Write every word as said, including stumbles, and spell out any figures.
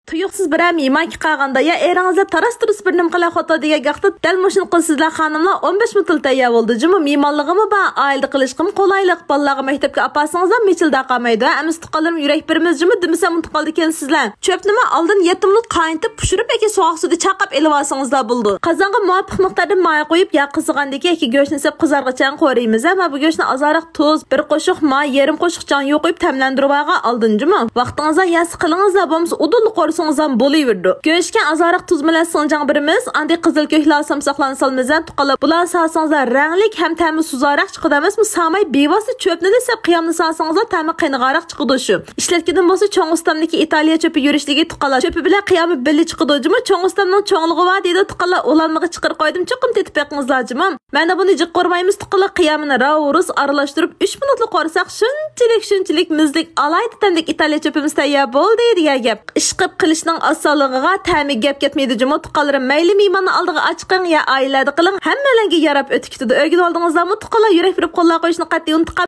تۇيۇقسىز بىرەر مېھمان كېلىپ قالغاندا يا ئېرىڭىز بىلەن تاراس-تۇرۇس بىر نېمە قىلە خوتۇن دېگەن ۋاقىتتا دەل مۇشۇنى قىلىسىزلەر خانىملار، ئون بەش مىنۇت تەييار بولىدۇ جۇمۇ. مېھمانلىقىمۇ بار، ئائىلىدە قىلىشقىمۇ قولايلىق، بالىلارغا مەكتەپكە ئاپارسىڭىزلار مىچىلداپ قالمايدۇ. ھە، ئەمىسە تۇغقانلىرىم يۈرەك بېرىمىز جۇمۇ دېمىسەم ئۇنتۇپ قالىدىكەنسىزلەر. چۆپنىمۇ ئالدىن يەتتە مىنۇت قاينىتىپ، پىشۇرۇپ ياكى سوغۇق سۇدا چايقاپ ئېلىۋالسىڭىزلا بولىدۇ. قازانغا مۇۋاپىق مىقداردا ماي قۇيۇپ، ياغ قىزىغاندىن كېيىن ياكى گۆشنى سېلىپ قىزارغىچە قورۇيمىز. ھە، مانا بۇ گۆشنى ئازراق تۇز، بىر قوشۇق ماي، يېرىم قوشۇق چاڭيۇ قۇيۇپ تەملەندۈرۈۋالغان ئالدىن جۇمۇ. ۋاقتىڭىزدا ياسا قىلىڭىزلا، بولمىسا ئۇدۇللا قورۇسىڭىزلا بولۇۋېرىدۇ. گۆشكە ئازراق تۇز بىلەن سىڭجاڭ بېرىمىز. ئاندىن قىزىل كۆكلەر، سامساقلارنى سالىمىز. ھە، تۇغقانلار، بۇلارنى سالسىڭىزلا رەڭلىك ھەم تەمى سۇسراق چىقىدۇ ئەمەسمۇ؟ سالماي بىۋاسىتە چۆپنىلا سېلىپ قىيامنى سالسىڭىزلا تەمى قېنىقراق چىقىدۇ شۇ. ئىشلەتكىنىم بولسا چوڭ ئۇستامنىڭكى ئىتالىيە چۆپى يۈرۈشلۈكى تۇغقانلار. چۆپى بىلەن قىيامى بىللە چىقىدۇ جۇمۇ. چوڭ ئۇستامنىڭ چوڭلۇقى بار دەيدۇ تۇغقانلار. ئۇلانمىغا چىقىرىپ قويدۇم، چوقۇم تېتىپ بېقىڭىزلار جۇمۇ. مانا بۇنى جىق قورۇمايمىز تۇغقانلار. قىيامىنى راۋۇرۇس ئارىلاشتۇرۇپ ئۈچ مىنۇتلا قورۇساق شۇنچىلىك، شۇنچىلىك مىززىلىك، ئالاھىدە تەملىك ئىتالىيە چۆپىمىز تەييار بولدى دېگەن گەپ. ئىشقىلىپ قىلىشنىڭ ئاسانلىقىغا، تەمىگە گەپ كەتمەيدۇ جۇمۇ تۇغقانلىرىم. مەيلى مېھماننى ئالدىغا ئاچىقىڭ يا ئائىلىلەردە قىلىڭ، ھەممەيلەنگە ياراپ ئۆتۈپ كېتىدۇ. ئۆگىنىۋالدىڭىزلارمۇ تۇغقانلار؟ يۈرەك بېرىپ قوللاپ قويۇشنى قەتئىي ئۇنتۇپ